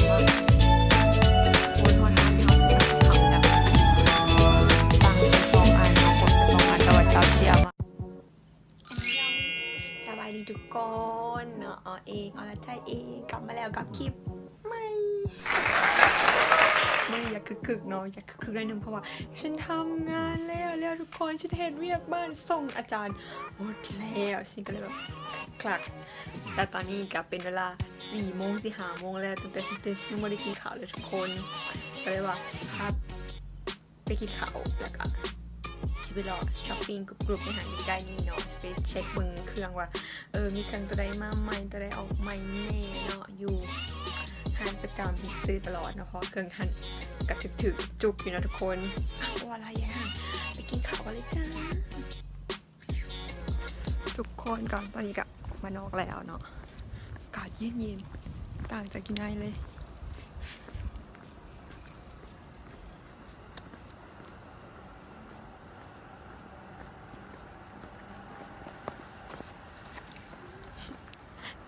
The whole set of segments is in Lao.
ໂອ້ຍ ຮອດຮ້ານທີ່ເຮົາຊິໄປກິນເຂົ້າແລ້ວ ສັ່ງສອງອັນເນາະ ກົດສອງອັນ ແຕ່ວ່າເຈົ້າເຈ້ຍມາກ. ສະບາຍດີທຸກຄົນເນາະ ອໍເອງ ອໍລະໄທເອງ ກັບມາແລ້ວກັບຄລິບໃໝ່. ມື້ນີ້ຢາກຄຶກໆເນາະ ຢາກຄຶກໆໜ້ອຍໜຶ່ງ ເພາະວ່າ ຊັ້ນທຳງານແລ້ວ ແລ້ວທຸກຄົນ ຊັ້ນເຮັດວຽກບ້ານ ສົ່ງອາຈານໝົດແລ້ວ ຊັ້ນກໍເລີຍແບບຄຶກຄັກ. ແຕ່ຕອນນີ້ກໍເປັນເວລາສີ່ໂມງ ຊິຫ້າໂມງແລ້ວ ຕັ້ງແຕ່ຊັ້ນຕື່ນ ຍັງບໍ່ໄດ້ກິນເຂົ້າເລີຍທຸກຄົນ ກໍເລີຍວ່າ ພັກ ໄປກິນເຂົ້າ ແລ້ວກະຊິໄປເລາະຊັອບປິງກຣຸບໆ ໃນຫ້າງໃກ້ໆນີ້ເນາະ ຊິໄປເຊັກເບິ່ງເຄື່ອງວ່າ ເອີ ມີເຄື່ອງໂຕໃດມາໃໝ່ ໂຕໃດອອກໃໝ່ແນ່ເນາະ ຢູ່ຮ້ານປະຈຳທີ່ຊື້ຕະຫຼອດເນາະ ເພາະວ່າເຄື່ອງຫັ້ນກະຖືກໆຈຸກຢູ່ເນາະທຸກຄົນ. ອາ ບໍ່ວ່າຫຼາຍຢ່າງ ໄປກິນເຂົ້າກັນເລີຍຈ້າ. ທຸກຄົນ ກໍຕອນນີ້ກໍມານອກແລ້ວເນາະ ອາກາດເຢັນໆ ຕ່າງຈາກຢູ່ໃນເລີຍ.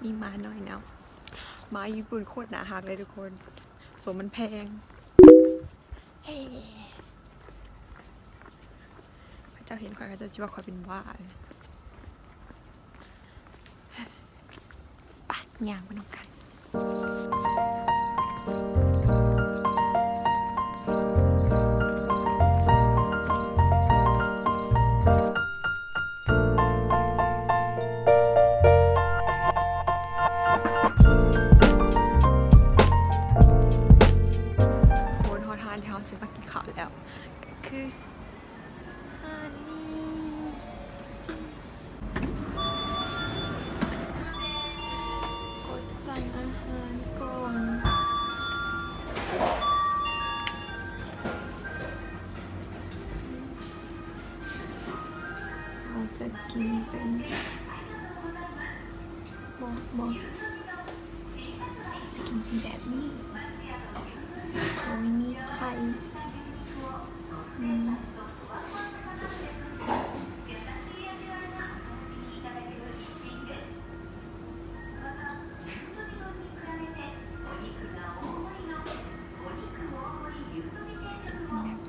ມີໝານ້ອຍນຳ ໝາຍີ່ປຸ່ນໂຄດໜ້າຮັກເລີຍທຸກຄົນ ສົມມັນແພງ. ເອີ ເຂົາເຈົ້າເຫັນຂ້ອຍ ເຂົາເຈົ້າຊິວ່າຂ້ອຍເປັນບ້າ. ໄປ ຍ່າງໄປນຳກັນ. ໂຄດຮອດຮ້ານທີ່ເຮົາຊິມາກິນເຂົ້າແລ້ວ ກໍຄືຮ້ານນີ້. ກົດສັ່ງອາຫານກ່ອນ. ເຮົາຈະກິນເປັນ ບໍ່ ບໍ່ ສະກິນແບບນີ້ ໂດຍມີໄຂ່ ອືມ ແບບນີ້ ອືມ ໄຂ່ ອືມ ມັນຈະອອກມາເປັ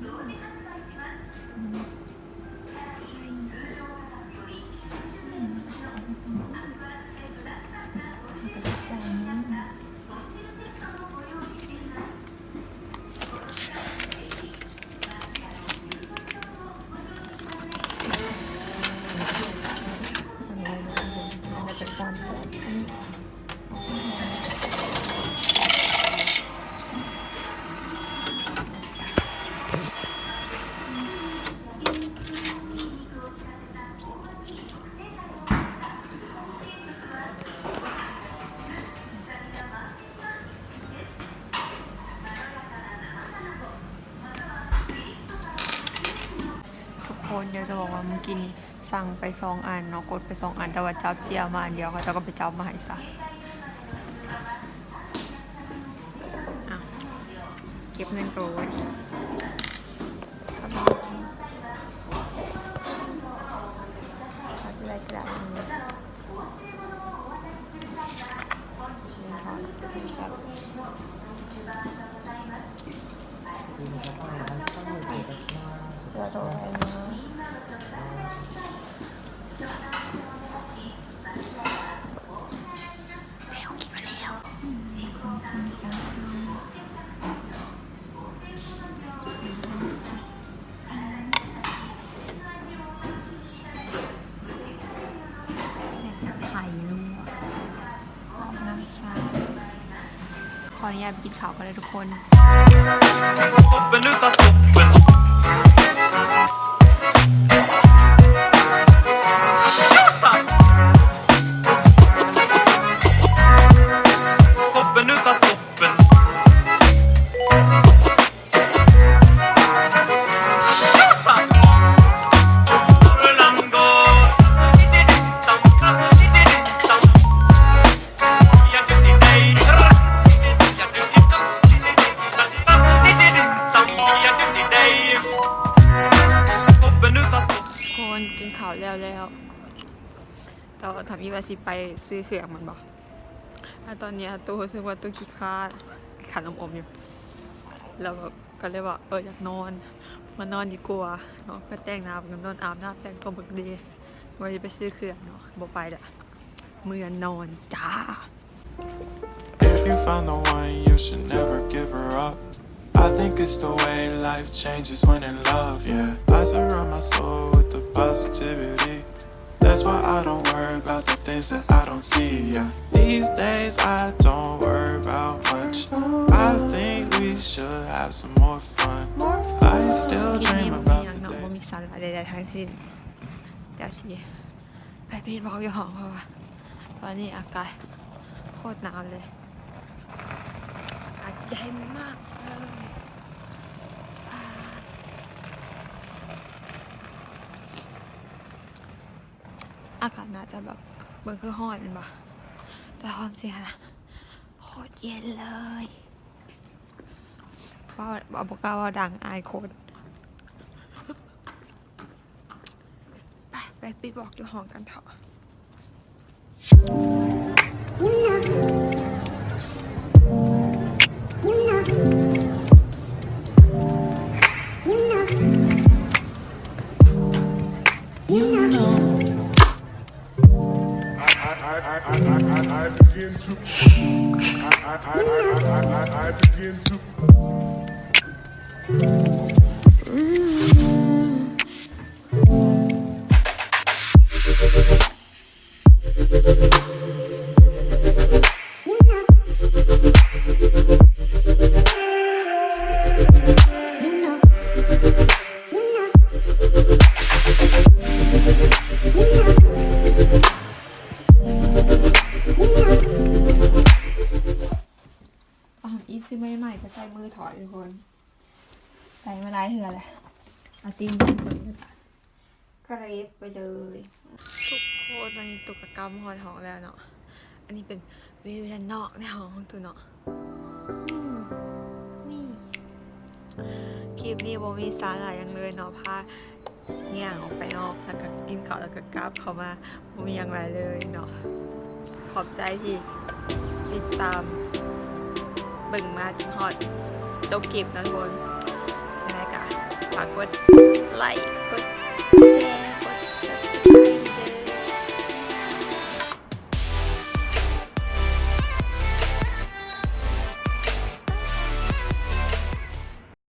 ນ ມັນກໍຈາງ ທຸກຄົນ ຢາກຈະບອກວ່າມື້ກີ້ນີ້ສັ່ງໄປສອງອັນເນາະ ກົດໄປສອງອັນ ແຕ່ວ່າຈັບເຈ້ຍມາອັນດຽວ ເຂົາເຈົ້າກໍໄປຈັບມາໃຫ້ຊະ. ເອົາ ເກັບເງິນກ່ອນ. ເຮົາຈະໄດ້ກະດາດໜຶ່ງ ແລ້ວກິນມາແລ້ວ ນີ້ ຂອງກິນຈາກເຮົາ ແລ້ວກະໄຂ່ລວກ ນ້ຳຊາ. ຂໍອະນຸຍາດໄປກິນເຂົ້າກ່ອນເດີທຸກຄົນ. ຄົນກິນເຂົ້າແລ້ວແລ້ວ ແຕ່ວ່າທຳອີກວ່າຊິໄປຊື້ເຄື່ອງແມ່ນບໍ່ ແລ້ວຕອນນີ້ອາໂຕຮູ້ສຶກວ່າໂຕຂີ້ຄ້ານ ຂີ້ຄ້ານອົມໆຢູ່ ແລ້ວກໍ ກໍເລີຍວ່າ ເອີ ຢາກນອນ ມານອນດີກວ່າເນາະ ກໍແຕ່ງໜ້າ ກໍນອນ ອາບນ້ຳ ແຕ່ງຕົວບັກດີ ວ່າຊິໄປຊື້ເຄື່ອງເນາະ ບໍ່ໄປລະ ເມືອນອນຈ້າ. If you find the one, you should never give her up. I think it's the way life changes when in love, yeah. I surround my soul with the positivity. That's why I don't worry about the things that I don't see, yeah. These days I don't worry about much. I think we should have some more fun. I still dream about the days. ບໍ່ມີສາລະໃດໆທັງສິ້ນ ດຽວຊິໄປປິດບລັອກຢູ່ຫ້ອງ ເພາະວ່າຕອນນີ້ອາກາດໂຄດໜາວເລີຍ ອາກາດເຢັນມາກເລີຍ ອາກາດໜ້າຈະແບບ ເບິ່ງຄືຮ້ອນແມ່ນບໍ່ ແຕ່ຄວາມຈິງຫັ້ນນະ ໂຄດເຢັນເລີຍ ເວົ້າ ເວົ້າບໍ່ກ້າເວົ້າດັງ ອາຍຄົນ. ໄປ ໄປປິດບລັອກຢູ່ຫ້ອງກັນເຖາະ. I, I, I, I, I, I, I begin to, I, I, I, I, I, I, I begin to. ອາ ອີກ ຊື້ໃໝ່ໆ ກໍໃຊ້ມືຖອດ ທຸກຄົນ ໃຊ້ມາຫຼາຍເທື່ອແລ້ວ ເອົາຕີນເບິ່ງສຸດ ກະເລັບໄປເລີຍ. ທຸກຄົນ ຕອນນີ້ຕຸກກະກຳຮອດຫ້ອງແລ້ວເນາະ ອັນນີ້ເປັນວິວດ້ານນອກໃນຫ້ອງຂອງຕຸເນາະ. ອືມ ນີ້ ຄລິບນີ້ບໍ່ມີສາລະຫຍັງເລີຍເນາະ ພາຍ່າງອອກໄປນອກ ແລ້ວກະກິນເຂົ້າ ແລ້ວກະກັບເຂົ້າມາ ບໍ່ມີຫຍັງຫຼາຍເລີຍເນາະ. ຂອບໃຈທີ່ຕິດຕາມເບິ່ງມາຈົນຮອດຈົບຄລິບເນາະທຸກຄົນ. ຈັ່ງໃດກະຝາກກົດໄລ ກົດ